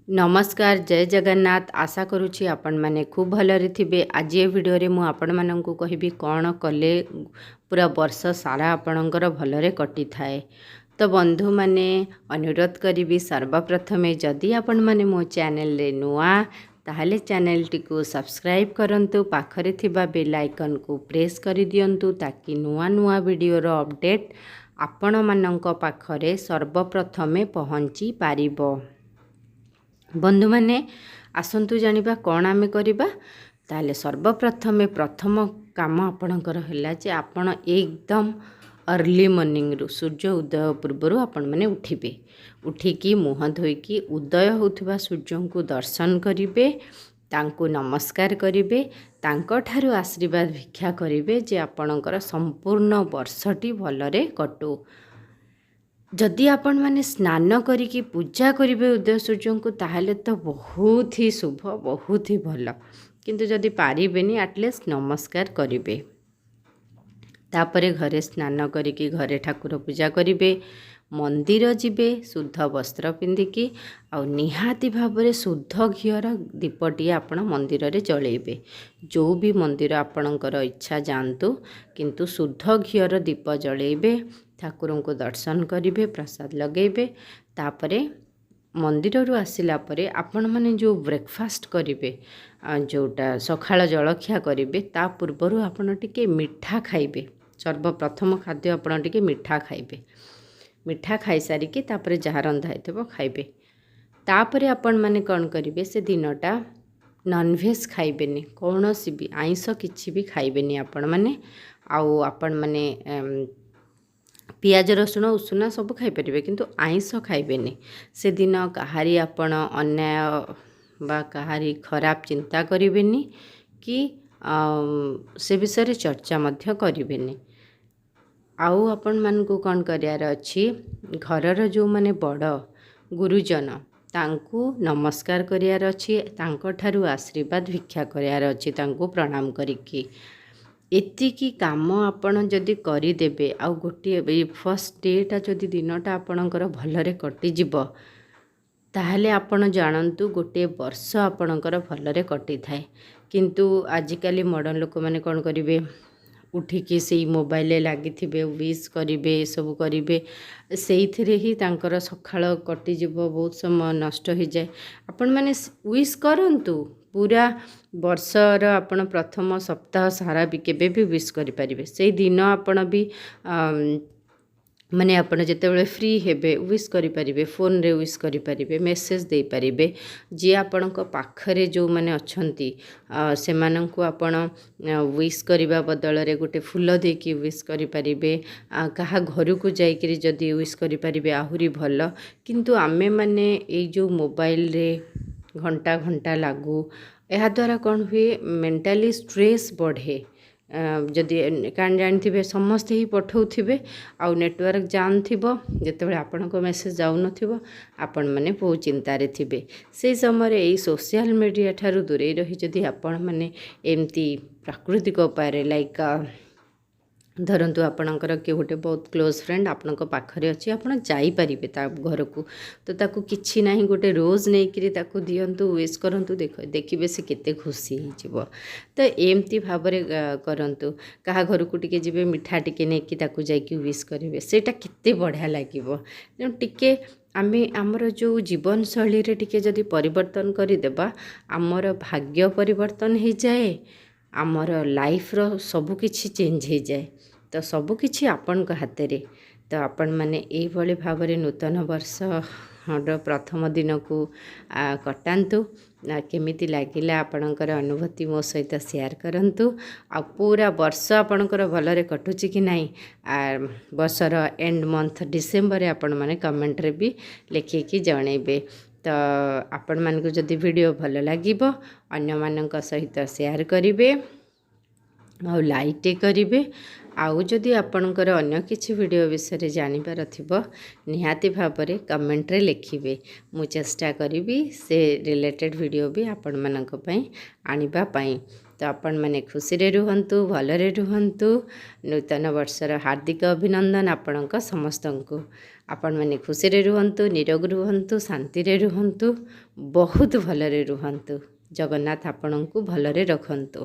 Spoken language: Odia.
ନମସ୍କାର, ଜୟ ଜଗନ୍ନାଥ। ଆଶା କରୁଛି ଆପଣମାନେ ଖୁବ୍ ଭଲରେ ଥିବେ। ଆଜି ଏ ଭିଡ଼ିଓରେ ମୁଁ ଆପଣମାନଙ୍କୁ କହିବି କ'ଣ କଲେ ପୁରା ବର୍ଷ ସାରା ଆପଣଙ୍କର ଭଲରେ କଟିଥାଏ। ତ ବନ୍ଧୁମାନେ, ଅନୁରୋଧ କରିବି, ସର୍ବପ୍ରଥମେ ଯଦି ଆପଣମାନେ ମୋ ଚ୍ୟାନେଲରେ ନୂଆ, ତାହେଲେ ଚ୍ୟାନେଲଟିକୁ ସବସ୍କ୍ରାଇବ୍ କରନ୍ତୁ, ପାଖରେ ଥିବା ବେଲ୍ ଆଇକନ୍କୁ ପ୍ରେସ୍ କରିଦିଅନ୍ତୁ, ତାକି ନୂଆ ନୂଆ ଭିଡ଼ିଓର ଅପଡ଼େଟ୍ ଆପଣମାନଙ୍କ ପାଖରେ ସର୍ବପ୍ରଥମେ ପହଞ୍ଚି ପାରିବ। ବନ୍ଧୁମାନେ, ଆସନ୍ତୁ ଜାଣିବା କ'ଣ ଆମେ କରିବା। ତାହେଲେ ସର୍ବପ୍ରଥମେ ପ୍ରଥମ କାମ ଆପଣଙ୍କର ହେଲା ଯେ ଆପଣ ଏକଦମ ଅର୍ଲି ମର୍ଣ୍ଣିଂରୁ, ସୂର୍ଯ୍ୟ ଉଦୟ ପୂର୍ବରୁ ଆପଣମାନେ ଉଠିବେ। ଉଠିକି ମୁହଁ ଧୋଇକି ଉଦୟ ହେଉଥିବା ସୂର୍ଯ୍ୟଙ୍କୁ ଦର୍ଶନ କରିବେ, ତାଙ୍କୁ ନମସ୍କାର କରିବେ, ତାଙ୍କଠାରୁ ଆଶୀର୍ବାଦ ଭିକ୍ଷା କରିବେ ଯେ ଆପଣଙ୍କର ସମ୍ପୂର୍ଣ୍ଣ ବର୍ଷଟି ଭଲରେ କଟୁ। ଯଦି ଆପଣମାନେ ସ୍ନାନ କରିକି ପୂଜା କରିବେ ଉଦୟ ସୂର୍ଯ୍ୟଙ୍କୁ, ତାହେଲେ ତ ବହୁତ ହି ଶୁଭ, ବହୁତ ହି ଭଲ। କିନ୍ତୁ ଯଦି ପାରିବେନି, ଆଟଲିଷ୍ଟ ନମସ୍କାର କରିବେ। ତାପରେ ଘରେ ସ୍ନାନ କରିକି ଘରେ ଠାକୁର ପୂଜା କରିବେ, ମନ୍ଦିର ଯିବେ ଶୁଦ୍ଧ ବସ୍ତ୍ର ପିନ୍ଧିକି, ଆଉ ନିହାତି ଭାବରେ ଶୁଦ୍ଧ ଘିଅର ଦୀପଟିଏ ଆପଣ ମନ୍ଦିରରେ ଜଳେଇବେ। ଯେଉଁ ବି ମନ୍ଦିର ଆପଣଙ୍କର ଇଚ୍ଛା ଯାଆନ୍ତୁ, କିନ୍ତୁ ଶୁଦ୍ଧ ଘିଅର ଦୀପ ଜଳେଇବେ, ଠାକୁରଙ୍କୁ ଦର୍ଶନ କରିବେ, ପ୍ରସାଦ ଲଗେଇବେ। ତାପରେ ମନ୍ଦିରରୁ ଆସିଲା ପରେ ଆପଣମାନେ ଯେଉଁ ବ୍ରେକଫାଷ୍ଟ କରିବେ, ଯେଉଁଟା ସକାଳ ଜଳଖିଆ କରିବେ, ତା ପୂର୍ବରୁ ଆପଣ ଟିକେ ମିଠା ଖାଇବେ। ସର୍ବପ୍ରଥମ ଖାଦ୍ୟ ଆପଣ ଟିକେ ମିଠା ଖାଇବେ। ମିଠା ଖାଇସାରିକି ତାପରେ ଯାହା ରନ୍ଧା ହେଇଥିବ ଖାଇବେ। ତାପରେ ଆପଣମାନେ କ'ଣ କରିବେ? ସେ ଦିନଟା ନନଭେଜ୍ ଖାଇବେନି, କୌଣସି ବି ଆଇଁଷ କିଛି ବି ଖାଇବେନି ଆପଣମାନେ। ଆଉ ଆପଣମାନେ ପିଆଜ, ରସୁଣ, ଉଷୁନା ସବୁ ଖାଇପାରିବେ, କିନ୍ତୁ ଆଇଁଷ ଖାଇବେନି। ସେଦିନ କାହାରି ଆପଣ ଅନ୍ୟାୟ ବା କାହାରି ଖରାପ ଚିନ୍ତା କରିବେନି କି ସେ ବିଷୟରେ ଚର୍ଚ୍ଚା ମଧ୍ୟ କରିବେନି। ଆଉ ଆପଣମାନଙ୍କୁ କ'ଣ କରିବାର ଅଛି? ଘରର ଯେଉଁମାନେ ବଡ଼ ଗୁରୁଜନ, ତାଙ୍କୁ ନମସ୍କାର କରିବାର ଅଛି, ତାଙ୍କଠାରୁ ଆଶୀର୍ବାଦ ଭିକ୍ଷା କରିବାର ଅଛି ତାଙ୍କୁ ପ୍ରଣାମ କରିକି। ଏତିକି କାମ ଆପଣ ଯଦି କରିଦେବେ ଆଉ ଗୋଟିଏ ଏଇ ଫାର୍ଷ୍ଟ ଡେଟା ଯଦି, ଦିନଟା ଆପଣଙ୍କର ଭଲରେ କଟିଯିବ, ତାହେଲେ ଆପଣ ଜାଣନ୍ତୁ ଗୋଟିଏ ବର୍ଷ ଆପଣଙ୍କର ଭଲରେ କଟିଥାଏ। କିନ୍ତୁ ଆଜିକାଲି ମଡ଼ର୍ଣ୍ଣ ଲୋକମାନେ କ'ଣ କରିବେ? ଉଠିକି ସେଇ ମୋବାଇଲରେ ଲାଗିଥିବେ, ୱିଶ୍ କରିବେ, ଏସବୁ କରିବେ, ସେଇଥିରେ ହିଁ ତାଙ୍କର ସକାଳ କଟିଯିବ, ବହୁତ ସମୟ ନଷ୍ଟ ହୋଇଯାଏ। ଆପଣମାନେ ୱିଶ୍ କରନ୍ତୁ, ପୁରା ବର୍ଷର ଆପଣ ପ୍ରଥମ ସପ୍ତାହ ସାରା ବି କେବେ ବି ୱିଶ୍ କରିପାରିବେ। ସେଇ ଦିନ ଆପଣ ବି ମାନେ ଆପଣ ଯେତେବେଳେ ଫ୍ରି ହେବେ, ୱିଶ୍ କରିପାରିବେ, ଫୋନ୍ରେ ୱିଶ୍ କରିପାରିବେ, ମେସେଜ୍ ଦେଇପାରିବେ। ଯିଏ ଆପଣଙ୍କ ପାଖରେ ଯେଉଁମାନେ ଅଛନ୍ତି, ସେମାନଙ୍କୁ ଆପଣ ୱିଶ୍ କରିବା ବଦଳରେ ଗୋଟେ ଫୁଲ ଦେଇକି ୱିଶ୍ କରିପାରିବେ। କାହା ଘରକୁ ଯାଇକରି ଯଦି ୱିଶ୍ କରିପାରିବେ, ଆହୁରି ଭଲ। କିନ୍ତୁ ଆମେମାନେ ଏଇ ଯେଉଁ ମୋବାଇଲରେ ଘଣ୍ଟା ଘଣ୍ଟା ଲାଗୁ, ଏହାଦ୍ୱାରା କ'ଣ ହୁଏ? ମେଣ୍ଟାଲି ଷ୍ଟ୍ରେସ୍ ବଢ଼େ। ଯଦି କାରଣ ଜାଣିଥିବେ, ସମସ୍ତେ ହିଁ ପଠାଉଥିବେ ଆଉ ନେଟୱାର୍କ ଜାମ୍ ଥିବ। ଯେତେବେଳେ ଆପଣଙ୍କ ମେସେଜ୍ ଯାଉନଥିବ, ଆପଣମାନେ ବହୁତ ଚିନ୍ତାରେ ଥିବେ। ସେଇ ସମୟରେ ଏଇ ସୋସିଆଲ ମିଡ଼ିଆ ଠାରୁ ଦୂରେଇ ରହି ଯଦି ଆପଣମାନେ ଏମିତି ପ୍ରାକୃତିକ ଉପାୟରେ, ଲାଇକ୍ ଧରନ୍ତୁ ଆପଣଙ୍କର କିଏ ଗୋଟେ ବହୁତ କ୍ଲୋଜ୍ ଫ୍ରେଣ୍ଡ ଆପଣଙ୍କ ପାଖରେ ଅଛି, ଆପଣ ଯାଇପାରିବେ ତା ଘରକୁ, ତ ତାକୁ କିଛି ନାହିଁ, ଗୋଟେ ରୋଜ୍ ନେଇକରି ତାକୁ ଦିଅନ୍ତୁ, ୱିଶ୍ କରନ୍ତୁ, ଦେଖିବେ ସେ କେତେ ଖୁସି ହେଇଯିବ। ତ ଏମିତି ଭାବରେ କରନ୍ତୁ। କାହା ଘରକୁ ଟିକେ ଯିବେ, ମିଠା ଟିକେ ନେଇକି ତାକୁ ଯାଇକି ୱିଶ୍ କରିବେ, ସେଇଟା କେତେ ବଢ଼ିଆ ଲାଗିବ। ତେଣୁ ଟିକେ ଆମେ ଆମର ଯେଉଁ ଜୀବନଶୈଳୀରେ ଟିକେ ଯଦି ପରିବର୍ତ୍ତନ କରିଦେବା, ଆମର ଭାଗ୍ୟ ପରିବର୍ତ୍ତନ ହେଇଯାଏ, ଆମର ଲାଇଫ୍ର ସବୁକିଛି ଚେଞ୍ଜ ହେଇଯାଏ। ତ ସବୁକିଛି ଆପଣଙ୍କ ହାତରେ। ତ ଆପଣମାନେ ଏଇଭଳି ଭାବରେ ନୂତନ ବର୍ଷର ପ୍ରଥମ ଦିନକୁ କଟାନ୍ତୁ। କେମିତି ଲାଗିଲା ଆପଣଙ୍କର ଅନୁଭୂତି ମୋ ସହିତ ସେୟାର କରନ୍ତୁ। ଆଉ ପୁରା ବର୍ଷ ଆପଣଙ୍କର ଭଲରେ କଟୁଛି କି ନାହିଁ, ବର୍ଷର ଏଣ୍ଡ ମନ୍ଥ ଡିସେମ୍ବରରେ ଆପଣମାନେ କମେଣ୍ଟରେ ବି ଲେଖିକି ଜଣେଇବେ। ତ ଆପଣମାନଙ୍କୁ ଯଦି ଭିଡ଼ିଓ ଭଲ ଲାଗିବ, ଅନ୍ୟମାନଙ୍କ ସହିତ ସେୟାର କରିବେ ଆଉ ଲାଇକ୍ କରିବେ। ଆଉ ଯଦି ଆପଣଙ୍କର ଅନ୍ୟ କିଛି ଭିଡ଼ିଓ ବିଷୟରେ ଜାଣିବାର ଥିବ, ନିହାତି ଭାବରେ କମେଣ୍ଟରେ ଲେଖିବେ। ମୁଁ ଚେଷ୍ଟା କରିବି ସେ ରିଲେଟେଡ଼୍ ଭିଡ଼ିଓ ବି ଆପଣମାନଙ୍କ ପାଇଁ ଆଣିବା ପାଇଁ। ତ ଆପଣମାନେ ଖୁସିରେ ରୁହନ୍ତୁ, ଭଲରେ ରୁହନ୍ତୁ। ନୂତନ ବର୍ଷର ହାର୍ଦ୍ଦିକ ଅଭିନନ୍ଦନ ଆପଣଙ୍କ ସମସ୍ତଙ୍କୁ। ଆପଣମାନେ ଖୁସିରେ ରୁହନ୍ତୁ, ନିରୋଗ ରୁହନ୍ତୁ, ଶାନ୍ତିରେ ରୁହନ୍ତୁ, ବହୁତ ଭଲରେ ରୁହନ୍ତୁ। ଜଗନ୍ନାଥ ଆପଣଙ୍କୁ ଭଲରେ ରଖନ୍ତୁ।